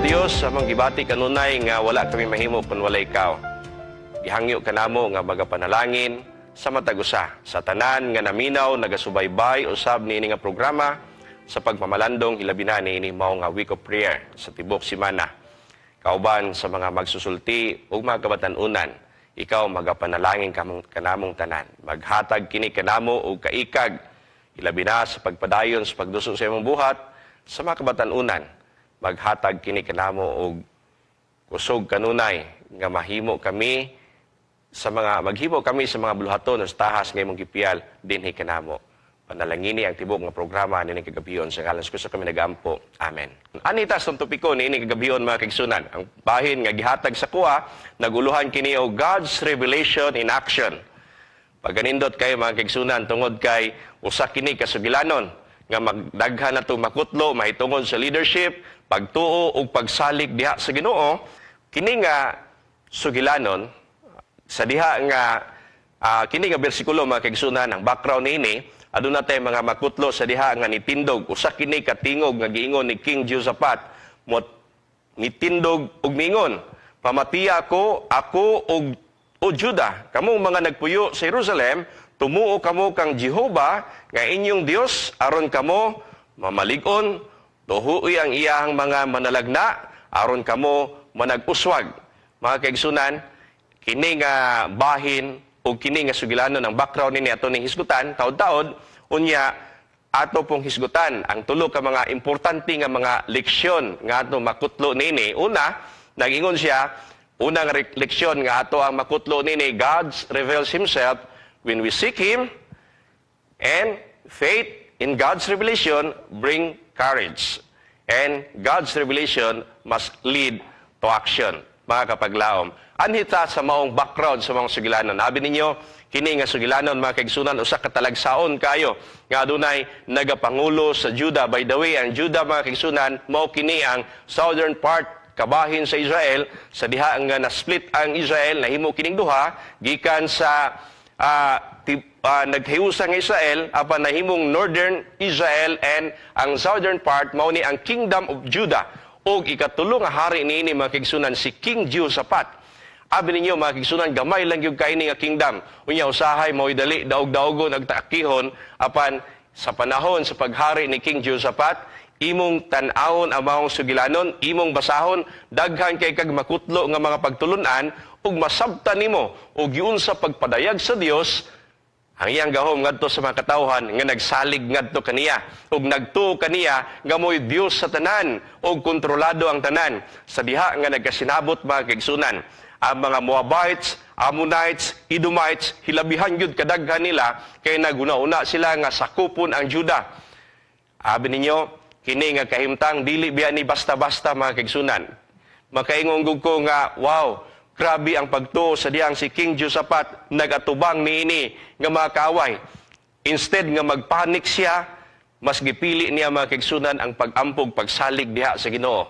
Ginoong Dios, among gibati kanunay nga wala kami mahimo kung wala ikaw. Gihangyo kanamo nga magapanalangin sa matag usa sa tanan nga naminaw, nagasubaybay usab niini nga programa sa pagmamalandong, hilabi na niini mao nga Week of Prayer sa tibok semana. Kauban sa mga magsusulti ug mga kabatan-unan, ikaw magapanalangin kanamong tanan. Maghatag kini kanamo og kaikag, hilabi na sa pagpadayon sa pagduso sa imong buhat sa mga kabatan-unan. Maghatag kini kanamo og kusog kanunay nga mahimo kami sa mga maghimo kami sa mga buluhaton sa tahas nga imong gipiyal dinhi kanamo. Panalangini ang tibok nga programa nining kagabion, sa ngalan sa kami nagampo. Amen. Anita sa topiko niini kagabion, mga kaigsunan. Ang bahin nga gihatag sa kuha, naguluhan kini og God's Revelation in Action. Pagkanindot kayo, mga kaigsunan, tungod kay usa kini kasugilanon nga magdaghan na makutlo mahitungod sa leadership, pagtuo ug pagsalig diha sa Ginoo. Kini nga sugilanon sa diha nga kini nga bersikulo, mga kaigsunan, ang background niini, aduna tay mga makutlo sa diha nga nitindog usa kini katingog nga giingon ni King Jehoshaphat. Mo nitindog ug mingon, "Pamatiya ko ako ug o Juda, kamong mga nagpuyo sa Jerusalem, tumuo kamo kang Jehova nga inyong Dios aron kamo mamalig-on, tuhui ang iyahang mga manalagna aron kamo manag-uswag." Mga kaigsunan, kini nga bahin o kini nga sugilanon, ang background nini ato ning hisgutan taod-taod. Unya ato pong hisgutan ang tulo ka mga importante nga mga leksyon nga ato makutlo nini. Una, nagingon siya, unang leksyon nga ato ang makutlo nini, God reveals Himself when we seek Him, and faith in God's revelation bring courage, and God's revelation must lead to action. Mga kapaglaom, anhita sa maong background sa mga sugilanon. Abi ninyo, kini nga sugilanon, mga kaigsunan, usa ka talagsaon kayo nga adunay nagapangulo sa Juda. By the way, ang Juda, mga kaigsunan, mao kini ang southern part kabahin sa Israel sa diha nga na-split ang Israel, nahimo kining duha gikan sa naghiusa nga Israel, apan nahimong northern Israel and ang southern part mao ni ang Kingdom of Judah. Ug ikatulo nga hari niini, mga kaigsunan, si King Jehoshaphat. Abi ninyo, mga kaigsunan, gamay lang gyud kay ni nga kingdom. Unya usahay mao dali daog-daogon ag taakihon, apan sa panahon sa paghari ni King Jehoshaphat, imong tan-awon ang maong sugilanon, imong basahon, daghan kay kag makutlo nga mga pagtulunan ug masabtan nimo og giunsa pagpadayag sa Dios ang iyang gahom ngadto sa mga katawhan nga nagsalig ngadto kaniya ug nagtuo kaniya nga mo'y Dios sa tanan ug kontrolado ang tanan. Sa diha nga nagkasinabot, mga kaigsunan, ang mga Moabites, Ammonites, Edomites, hilabihan gyud kadaghan nila kay naguna-una sila nga sakupon ang Juda. Abi ninyo, kini nga kahimtang dili biya ni basta-basta, mga kaigsunan. Makaingon gud ko nga wow, grabe ang pagtuo sa diyang si King Jehoshaphat nagatubang niini nga mga kaaway. Instead nga magpanik siya, mas gipili niya, mga kaigsunan, ang pag-ampog, pagsalig diha sa Ginoo.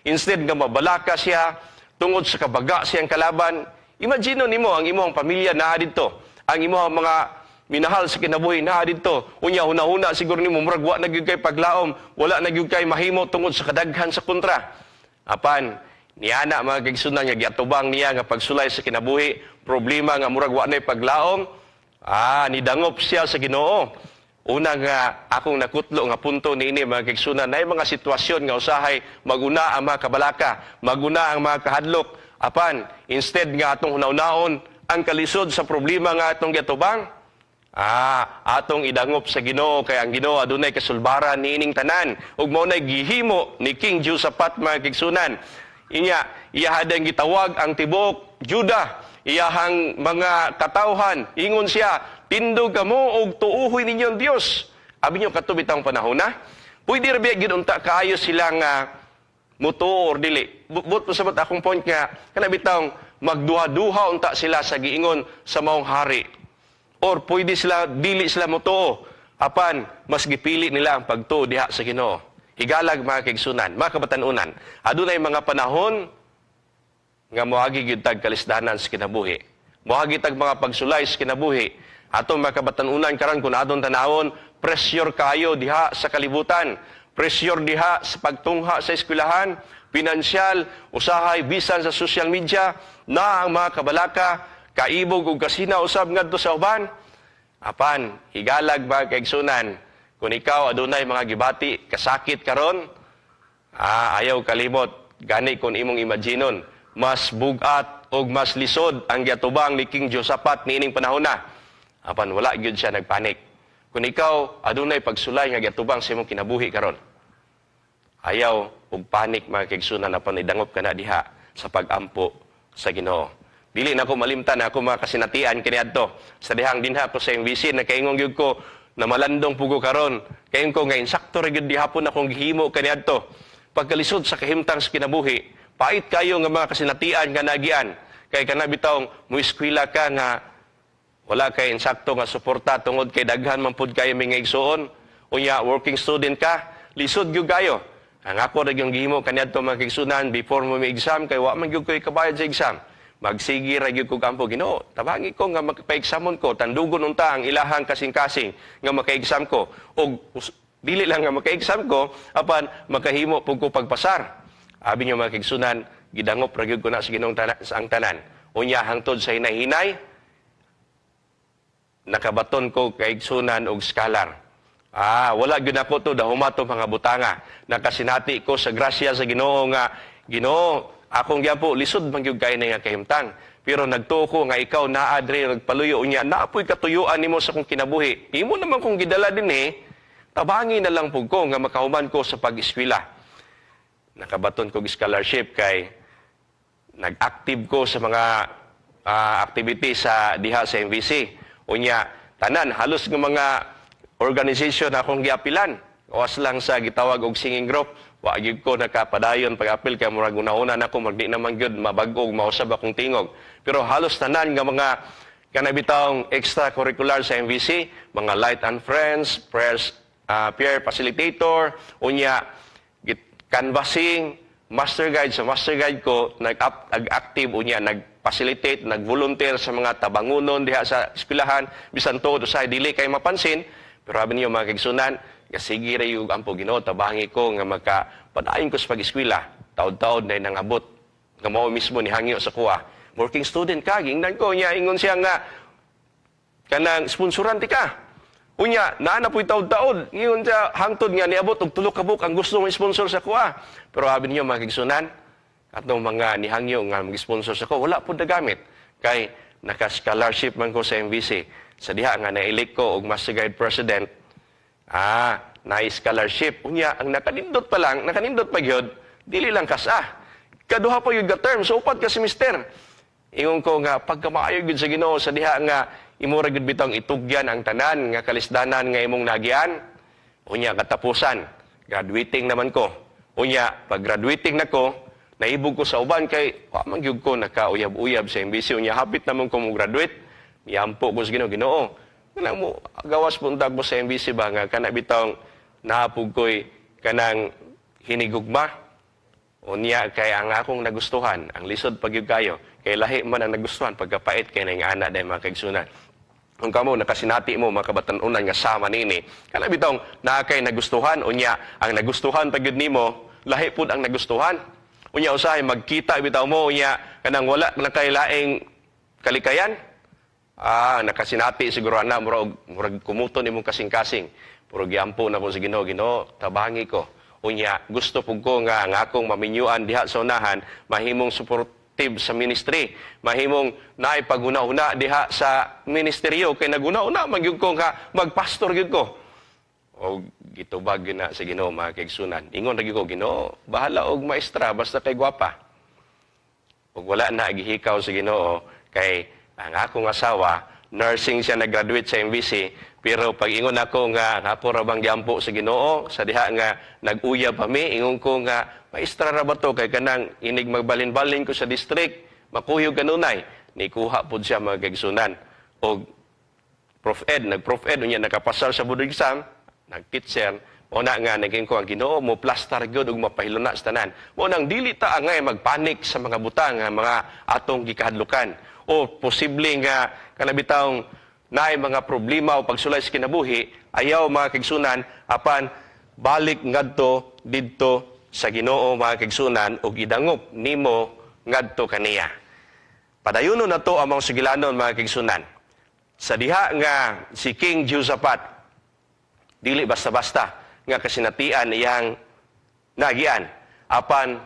Instead nga mabalaka siya tungod sa kabaga siyang kalaban, imagine nimo ang imong pamilya naa didto, ang imong mga minahal sa kinabuhi naa didto. Unya hunahuna siguro nimo murag wa na gyud kay paglaom, wala na gyud kay mahimo tungod sa kadaghan sa kontra. Apan niana, mga kaigsunan, nga giatubang niya nga pagsulay sa kinabuhi, problema nga murag wa nay paglaom, nidangop siya sa Ginoo. Una nga akong nakutlo nga punto niini, mga kaigsunan, naay mga sitwasyon nga usahay maguna ang mga kabalaka, maguna ang mga kahadlok. Apan instead nga atong hunahunaon ang kalisod sa problema nga atong giatubang, atong idangop sa Ginoo kay ang Ginoo adunay kasulbaran niining tanan. Ug mao nay gihimo ni King Jehoshaphat, mga kaigsunan. Inya iyaha dang gitawag ang tibuok Juda, iyahang mga katawhan. Ingon siya, "Tindog kamo og tuuhoy ninyo ang Dios." Abi nyo, kato bitang panahon na. Pwede ra biya gid unta kaayo sila nga mutuo or dili. But pasabot akong point nga kana bitang magduha-duha unta sila sa giingon sa maong hari or pwede sila dili sila motuo, apan mas gipili nila ang pagtuo diha sa Ginoo. Higalag, mga kaigsunan, mga kabatanunan, adunay mga panahon nga moagi gyud tag kalisdanan sa kinabuhi, moagi tag mga pagsulay sa kinabuhi. Atong mga kabatanunan karon, kung atong tanawon, pressure kayo diha sa kalibutan. Pressure diha sa pagtungha sa eskwelahan, pinansyal, usahay bisan sa social media, na ang mga kabalaka, kaibog ug kasina usab ngadto sa uban. Apan, higalag, mga kaigsunan, kung ikaw adunay mga gibati, kasakit karon, ayaw kalimot, gani kung imong imaginon, mas bugat og mas lisod ang giatubang ni King Josaphat niining panahon na. Apan wala gyud siya nagpanik. Kung ikaw adunay pagsulay nga giatubang sa imong kinabuhi karon, ayaw og panik, mga kaigsunan, apan idangop ka na diha sa pagampo sa Ginoo. Dili na ko malimtan ako mga kasinatian kaniadto. Sa dihang dinha ko sa MVC, nakaingon gyud ko na malandong pugo karon. Kaingon ko nga insakto ra gyud gihapon akong gihimo kaniadto. Pagkalisod sa kahimtang sa kinabuhi, pait kayo nga mga kasinatian nga nagian. Kay kana bitawng mueskwela ka nga wala kay insakto nga suporta tungod kay daghan man pud kayo mga igsuon. Unya working student ka, lisod gyud kayo. Ang ako ra gyud gihimo kaniadto, mga kaigsunan, before mo may exam kay wa man gyud koy kabayad sa exam. Magsigi ra gyud ko kampo, "Ginoo, tabangi ko nga maka-examon ko, tandugon unta ang ilahang kasing-kasing nga maka-exam ko." Og dili lang nga maka-exam ko, apan makahimo pud ko pagpasar. Abi niyo, mga kaigsunan, gidangop ra gyud ko na sa Ginoong sa ang tanan. Unya hangtod sa hinay-hinay, nakabaton ko, kaigsunan, og scholar. Wala gyud ako to dahuma to mga butanga. Nakasinati ko sa grasya sa Ginoo nga, "Ginoo, akong giampo, lisod man gyud kay nga kahimtang. Pero nagtuo ko nga ikaw naa diri nagpaluyo, unya naapoy katuyuan nimo sa akong kinabuhi. Imo naman kong gidala dinhi, tabangi na lang pud ko nga makahuman ko sa pag-eskwela." Nakabaton ko og scholarship kay nag-active ko sa mga activity sa diha sa MVC. Unya, tanan halos nga mga organization na akong giapilan. Gawas lang sa gitawag og singing group. Wa gyud ko nakapadayon pag-apil kay murag una-una nako magdi naman gyud mabag-og mausab akong tingog. Pero halos tanan nga mga kanabitawng extracurricular sa MVC, mga Light and Friends, prayers, peer facilitator, unya canvassing, master guide. Sa master guide ko nag-active, unya nag-facilitate, nag-volunteer sa mga tabangunon diha sa eskwelahan bisan tuod usahay dili kay mapansin. Pero sabi niyo, mga kaigsunan, sige ra yung ampo, "Ginoo, tabangi ko nga makapadayon ko sa pag-eskwela." Taod-taod na nangabot nga mao mismo ni hangyo sa kuha. "Working student ka," gingnan ko niya, ingon siya nga kanang sponsoran ti ka. Unya, naa na po'y taod-taod. Ngayon siya, hangtod nga niabot og 3 ka buok ang gusto mong sponsor sa kuha. Pero sabi niyo, mga kaigsunan, atong mga nihangyo nga mag-sponsor sa ko, wala po nagamit. Kay naka-scholarship man ko sa MVC. Sa diha nga na-elect ko og Master Guide President, na scholarship. Unya, ang nakanindot pa lang, nakanindot pa gyud, dili lang kasa. Kaduha pa gyud ka term, so 4 ka semester. Ingon ko nga pagkamaayo gyud sa Ginoo sa diha nga imo ra gyud bitong itugyan ang tanan nga kalisdanan nga imong nagian. Unya katapusan, graduating naman ko. Unya pag graduating nako, naibog ko sa uban kay wa man gyud ko nakauyab-uyab sa MVC. Unya hapit naman ko mo graduate. Miampo ko sa Ginoo, "Ginoo, kanang mo gawas puntag mo sa MVC ba nga kana bitong naapog ko'y kanang hinigugma." Unya kay ang akong nagustuhan, ang lisod pag gyud kayo, kay lahi man ang nagustuhan pagkapait kay ning ana dahil, mga kaigsunan. Kung kamo nakasinati mo, mga kabatan-unan, nga sama nini, kana bitong naa kay nagustuhan, unya ang nagustuhan pag gyud nimo, lahi pud ang nagustuhan. Unya usahay magkita bitaw mo, unya kanang wala na kay laing kalikayan. Nakasinati siguro ana, murag kumuton imong kasing-kasing. Pero giampo na ko sa Ginoo, "Ginoo, tabangi ko." Unya, gusto pug ko nga ang akong maminyuan diha sa unahan, mahimong supportive sa ministry, mahimong naay paguna-una diha sa ministeryo kay naguna-una man gyud ko nga magpastor gyud ko. O gitubag gyud na sa Ginoo, mga kaigsunan. Ingon ra gyud ko, "Ginoo, bahala og maestra basta kay gwapa." Ug wala na gihikaw sa Ginoo kay ang akong asawa, nursing siya, nag-graduate sa MVC, pero pag ingon ako nga ang ako ra bang giampo sa Ginoo sa diha nga nag-uyab kami, ingon ko nga maestra ra ba to kay kanang inig magbalin-balin ko sa district, makuyog kanunay, nikuha pud siya, mga kaigsunan. Og Prof Ed, nag-Prof Ed, unya nakapasar sa board exam, nag-teacher, o na nga naging ko ang Ginoo mo plastar gyud ug mapahiluna sa tanan. Mo nang dili ta angay magpanik sa mga butang nga mga atong gikahadlukan o posible nga kanabitawng naay mga problema o pagsulay sa kinabuhi, ayaw, mga kaigsunan, apan Balik ngadto didto sa Ginoo, mga kaigsunan, ug idangop nimo ngadto kaniya. Padayonon nato ang mga sugilanon, mga kaigsunan. Sa diha nga si King Jehoshaphat, dili basta-basta nga kasinatian iyang nagian, apan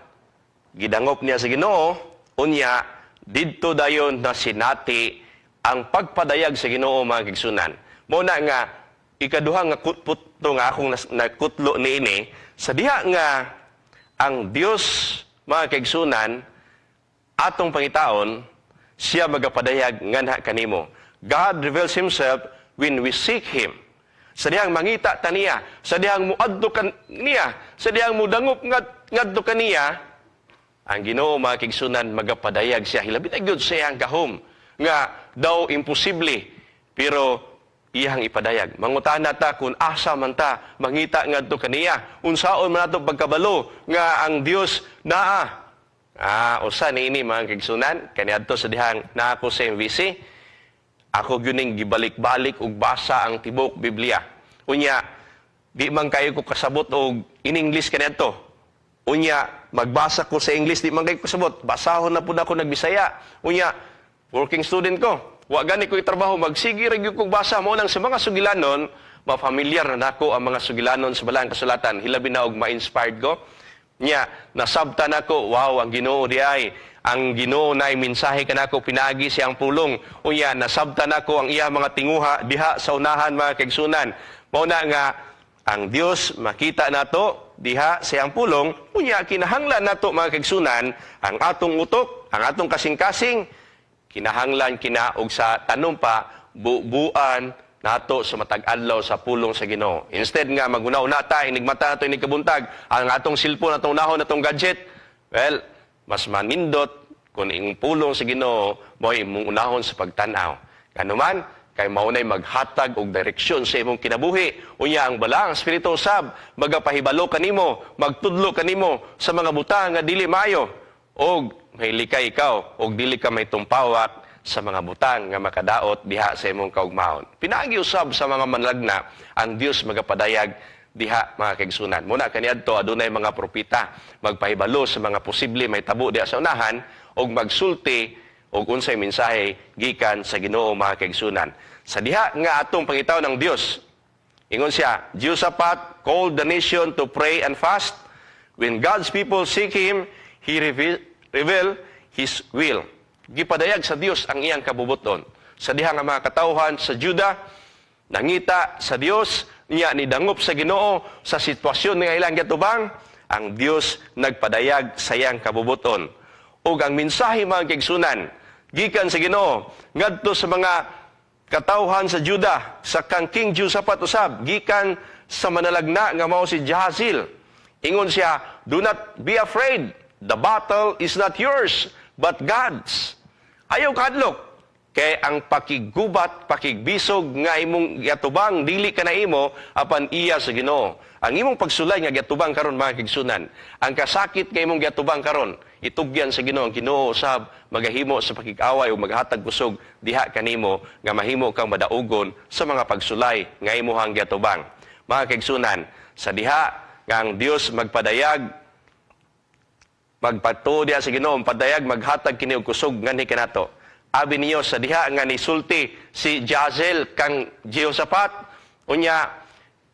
gidangop niya sa Ginoo. Unya didto dayon na sinati ang pagpadayag sa Ginoo, mga kaigsunan. Mao na nga ikaduha nga punto nga akong nakutlo niini, sa diha nga ang Dios, mga kaigsunan, atong pangitaon, siya magapadayag nganha kanimo. God reveals Himself when we seek Him. Sa dihang mangita ta niya, sa dihang muadto ka niya, sa dihang mudangop ngadto kaniya, ang Ginoo, mga kaigsunan, magapadayag siya. Hilabi na gyud sa iyang gahom nga daw imposible, pero iyang ipadayag. Mangutana ta kung asa man ta mangita ngadto kaniya. Unsaon man nato pagkabalo nga ang Dios naa? Usa niini, mga kaigsunan, kaniadto sa dihang naa ko sa MVC, ako gyud ning gibalik-balik og basa ang tibok Biblia. Unya, di man kayo ko kasabot og in English kaniadto. Unya, magbasa ko sa English, di man kayo kasabot. Basahon na pud ako nagbisaya. Unya, working student ko. Wa gani ko trabaho, magsige ra gyud kog basa. Mao lang sa mga sugilanon, ma-familiar na nako ang mga sugilanon sa Balaang Kasulatan. Hilabi na og ma-inspired ko. Nya, nasabtan ako, wow, ang Ginoo di ay, ang Ginoo na mensahe kanako pinaagi siyang pulong. Unya, nasabtan ako ang iya mga tinguha diha sa unahan, mga kaigsunan. Mao na nga ang Dios makita nato diha sa iyang pulong. Unya kinahanglan nato, mga kaigsunan, ang atong utok, ang atong kasing-kasing, kinahanglan kina og sa tanumpa bubuan nato sa matag adlaw sa pulong sa Ginoo. Instead nga maguna-una ta, inigmata nato, inigkabuntag, ang atong cellphone atong unahon, atong gadget, well, mas manindot kung ing pulong sa Ginoo mo imong unahon sa pagtan-aw. Kanuman, kay maunay maghatag og direksyon sa imong kinabuhi. Unya ang Balaang Espiritu usab magapahibalo kanimo, magtudlo kanimo sa mga butang nga dili maayo og mahilikay ikaw og dili ka may tumpawak sa mga butang nga makadaot diha sa imong kaugmaon. Pinaagi usab sa mga manlagna ang Dios magapadayag diha, mga kaigsunan. Muna kaniadto adunay mga propeta magpahibalo sa mga posible mahitabo diha sa unahan og magsulti og unsay mensahe gikan sa Ginoo, mga kaigsunan. Sa diha nga atong pangitaon ng Dios, ingon siya, Jehoshaphat called the nation to pray and fast. When God's people seek Him, He reveal His will. Gipadayag sa Dios ang iyang kabubuton. Sa diha nga mga katawhan sa Juda, nangita sa Dios, niya nidangop sa Ginoo sa sitwasyon nga ilang giatubang, ang Dios nagpadayag sa iyang kabubuton. Ug ang mensahe, mga kaigsunan, gikan sa Ginoo ngadto sa mga katawhan sa Juda, sa kang King Jehoshaphat usab, gikan sa manalagna nga mao si Jahazil. Ingon siya, "Do not be afraid. The battle is not yours, but God's." Ayaw kahadlok. Kay ang pakiggubat, pakigbisog nga imong giatubang dili ka na imo apan iya sa Ginoo. Ang imong pagsulay nga giatubang karon, mga kaigsunan, ang kasakit nga imong giatubang karon, itugyan sa Ginoo. Ang Ginoo usab magahimo sa pakig-away o maghatag kusog diha kanimo nga mahimo kang madaugon sa mga pagsulay nga imuhang giatubang. Mga kaigsunan, sa diha nga ang Dios magpadayag, magpatuo diha sa Ginoo, padayag, maghatag kini og kusog nganhi kanato. Abi niyo sa diha nga nisulti si Jazel kang Jehoshaphat, unya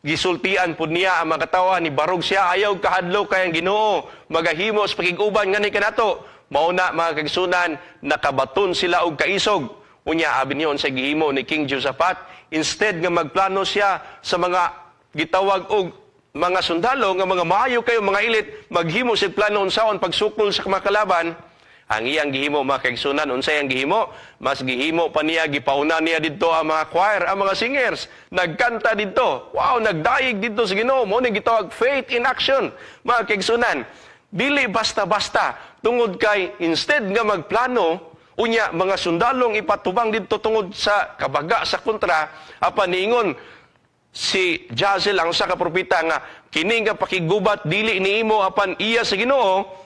gisultian pud niya ang mga katawhan, ni barog siya, "Ayaw kahadlok kay ang Ginoo magahimo sa pakig-uban nganhi kanato." Mao na, mga kaigsunan, nakabaton sila og kaisog. Unya abi niyo sa gihimo ni King Jehoshaphat, instead nga magplano siya sa mga gitawag og mga sundalo nga mga maayo kayo mga elite, maghimo sig plano unsaon pagsukol sa mga kalaban, ang iyang gihimo, mga kaigsunan, unsay ang gihimo? Mas gihimo pa niya, gipauna niya didto ang mga choir, ang mga singers, nagkanta didto. Wow, nagdayeg didto sa Ginoo. Mao ni gitawag faith in action, mga kaigsunan. Dili basta-basta, tungod kay instead nga magplano unya mga sundalong ipatubang didto tungod sa kabaga sa kontra, apan niingon si Jazel, ang usa ka propeta, nga kini nga pakigubat dili niimo apan iya sa Ginoo.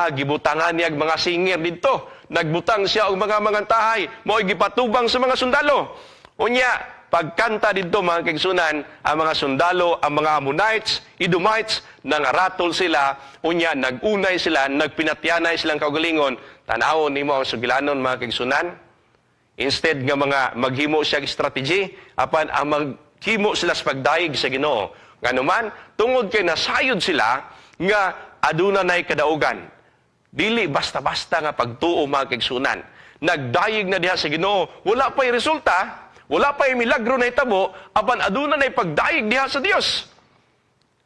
Gibutangan niya ang mga singer didto. Nagbutang siya og mga mangantahay, mo'y gipatubang sa mga sundalo. Unya, Pagkanta didto, mga kaigsunan, ang mga sundalo, ang mga Ammonites, Edomites, nangaratol sila, unya nag-unay sila, nagpinatyanay silang kaugalingon. Tanawon nimo ang sugilanon, mga kaigsunan. Instead nga mga maghimo siya strategy, apan ang maghimo sila sa pagdayeg sa Ginoo. Nganuman, tungod kay nasayod sila nga aduna nay kadaugan. Dili basta-basta nga pagtuo, mga kaigsunan. Nagdayeg na diha sa Ginoo, wala pa'y resulta, wala pa'y milagro na itabo, apan aduna nay pagdayeg diha sa Dios.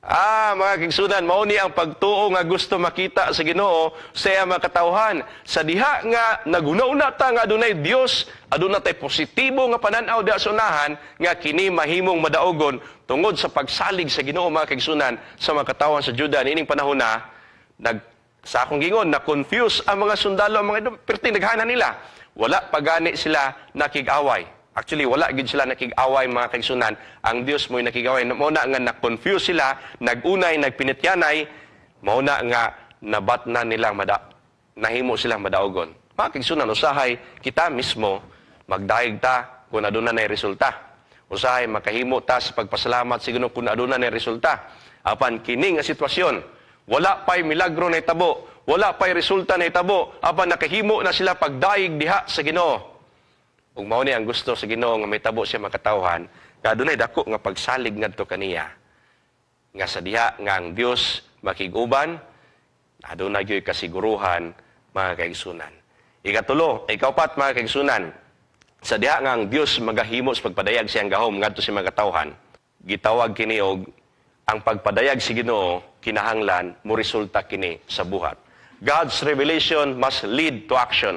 Ah, mga kaigsunan, mao ni ang pagtuo nga gusto makita sa Ginoo sa iyang mga katawhan. Sa diha nga naguna-una ta nga adunay Dios, aduna tay positibo nga panan-aw diha sa unahan nga kini mahimong madaogon tungod sa pagsalig sa Ginoo, mga kaigsunan, sa mga katawhan sa Juda niining panahon na nag sa akong gingon na confuse ang mga sundalo, ang mga Edom, perti naghanan nila. Wala pa gani sila nakig-away. Actually, wala gid sila nakig-away, mga kaigsunan. Ang Dios mo'y nakig-away. Mao na nga na-confuse sila, nag-unay, nagpinityanay, mao na nga nabat na nilang nahimo silang madaogon. Mga kaigsunan, usahay kita mismo magdayeg ta kung aduna nay resulta. Usahay makahimo ta sa pagpasalamat sa Ginoo kung aduna nay resulta. Apan kini nga sitwasyon, wala pa'y milagro na itabo, wala pa'y resulta na itabo, apan nakahimo na sila pagdayeg diha sa Ginoo. Ug mao ni ang gusto sa Ginoo nga mahitabo sa makatawhan, nga adunay dako nga pagsalig ngadto kaniya. Nga sa diha nga ang Dios makig-uban, aduna gyoy kasiguruhan, mga kaigsunan. Ikatulo, ikaupat, mga kaigsunan, sa diha nga ang Dios magahimo sa pagpadayag siyang gahom ngadto sa mga katawhan, gitawag kini og ang pagpadayag si Ginoo kinahanglan mo resulta kini sa buhat. God's revelation must lead to action.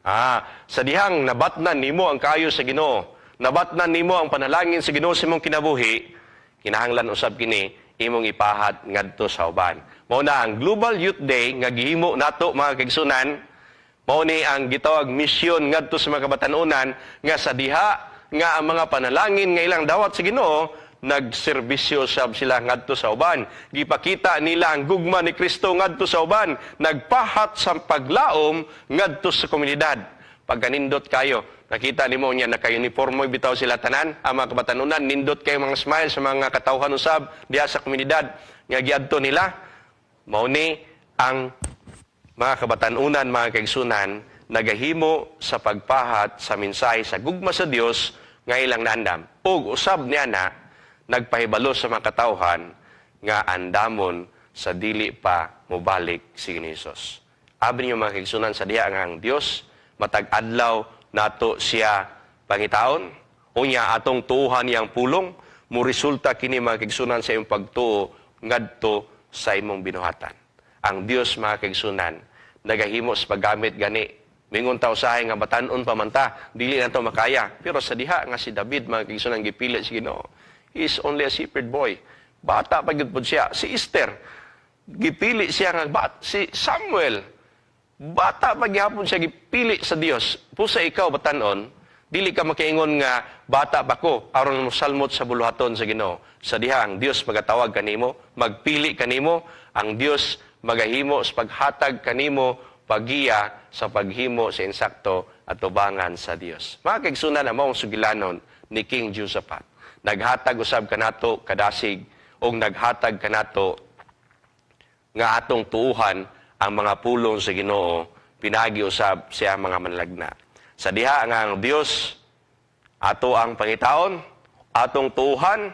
Ah, sa dihang nabatnan nimo ang kaayo sa Ginoo, nabatnan nimo ang panalangin sa Ginoo sa imong kinabuhi, kinahanglan usab kini imong ipahat ngadto sa uban. Mao na ang Global Youth Day nga gihimo nato, mga kaigsunan, mao ni ang gitawag misyon ngadto sa mga kabatanunan nga sa diha nga ang mga panalangin nga ilang dawat sa Ginoo, nagserbisyo sab sila ngadto sa uban. Gipakita nila ang gugma ni Kristo ngadto sa uban, nagpahat sa paglaom ngadto sa komunidad. Pagkanindot kayo, nakita nimo niya naka-uniforme bitaw sila tanan, ang mga kabatanunan, nindot kayo mga smile sa mga katawhan usab diha sa komunidad nga giadto nila. Mao ni ang mga kabatanunan, mga kaigsunan, nagahimo sa pagpahat sa mensahe sa gugma sa Dios nga ilang naandam. Ug usab niya na nagpahibalo sa mga katawhan nga andamon sa dili pa mobalik si Jesus. Abi niyo, mga kaigsunan, sa diha nga ang Dios matag adlaw nato siya pangitaon, unya atong tuuhan niyang pulong, mo resulta kini, mga kaigsunan, sa imong pagtuo ngadto sa imong binuhatan. Ang Dios, mga kaigsunan, nagahimo sa paggamit gani. Mingon ta usahay nga batan-on pa man ta, dili na to makaya. Pero sa diha nga si David, mga kaigsunan, gipili si Ginoo. He is only a shepherd boy. Bata pa gyud pod siya. Si Esther, gipili siya nga si Samuel, bata pa gihapon siya gipili sa Dios. Pusa ikaw batan-on, dili ka makaingon nga bata pa ko aron mosalmot sa buluhaton sa Ginoo. Sa diha ang Dios magatawag kanimo, magpili kanimo, ang Dios magahimo sa paghatag kanimo pagiya sa paghimo sa insakto at tubangan sa Dios. Mga kaigsunan, ang maong sugilanon ni King Jehoshaphat. Naghatag usab kanato kadasig og naghatag kanato nga atong tuuhan ang mga pulong sa Ginoo pinagi usab siya mga manlagna. Sa diha nga ang Dios ato ang pangitaon, atong tuuhan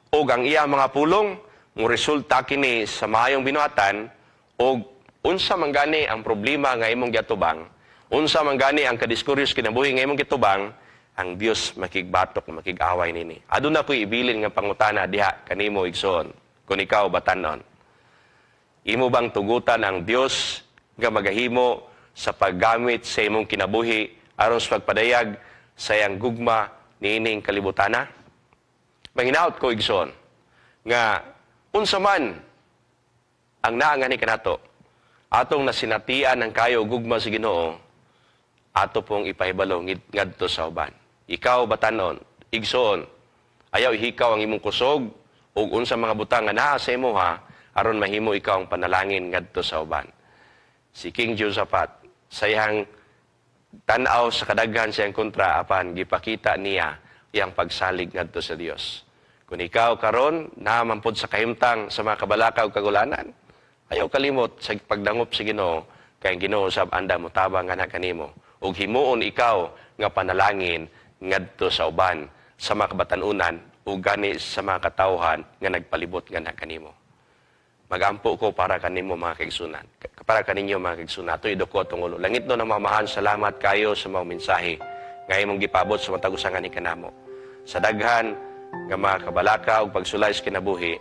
ug ang iya mga pulong, mo resulta kini sa maayong binuhatan. Og unsa man gani ang problema nga imong giatubang, unsa man gani ang kadiskuryos kinabuhi nga imong gitubang, ang Dios makigbatok, makig-away nini. Aduna ko'y ibilin nga pangutana diha kanimo, igsoon, kung ikaw batanon. Imo bang tugutan ang Dios nga magahimo sa paggamit sa imong kinabuhi aron sa pagpadayag sa iyang gugma niining kalibutana? Manginaot ko, igsoon, nga unsa man ang naangani kanato, atong nasinatian ang kaayo gugma sa Ginoo, ato pong ipahibalo ngadto sa uban. Ikaw batanon, igsoon, ayaw ihikaw ang imong kusog ug unsa mga butang nga naa sa imoha aron mahimo ikaw ang panalangin ngadto sa uban. Si King Jehoshaphat, sa iyang tan-aw sa kadaghan siyang kontra, apan gipakita niya iyang pagsalig ngadto sa Dios. Kung ikaw karon naa man pod sa kahimtang sa mga kabalaka ug kagulanan, ayaw kalimot sa pagdangop sa Ginoo, kay ang Ginoo sab andam motabang nganha kanimo ug himuon ikaw nga panalangin ngadto sa uban sa mga kabatan-unan ug gani sa mga katawhan nga nagpalibot nganha kanimo. Magampo ko para kanimo, mga kaigsunan. Para kaninyo, mga kaigsunan. Ato iduko atong ulo. Langitnon nga Amahan, salamat kayo sa mga mensahe nga imong gipabot sa matag usa nga kanamo. Sa daghan nga mga kabalaka ug pagsulay sa kinabuhi,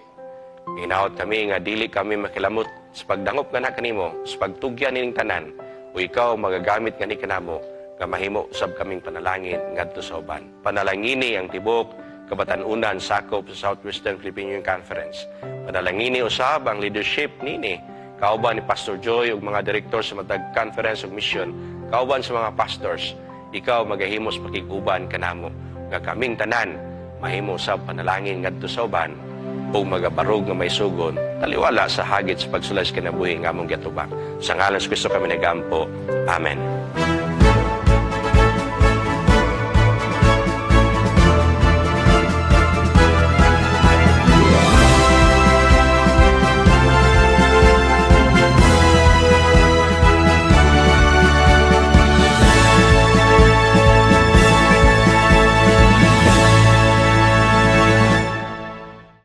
hinaot kami nga dili kami makilamot sa pagdangop nga kanimo, sa pagtugyan nining tanan, o ikaw magagamit nga ni kanamo nga mahimo usab kaming panalangin ngadto sa uban. Panalangini ang tibok kabatan-unan sakop sa Southwestern Philippine Union Conference. Panalangini usab ang leadership nini kauban ni Pastor Joy ug mga direktor sa matag conference ug mission, kauban sa mga pastors. Ikaw magahimos pakig-uban kanamo nga kaming tanan mahimo usab panalangin ngadto sa uban ug magabarog nga maisugon taliwala sa hagit sa pagsulay sa kinabuhi nga among giatubang. Sa ngalan sa Kristo kami nagampo. Amen.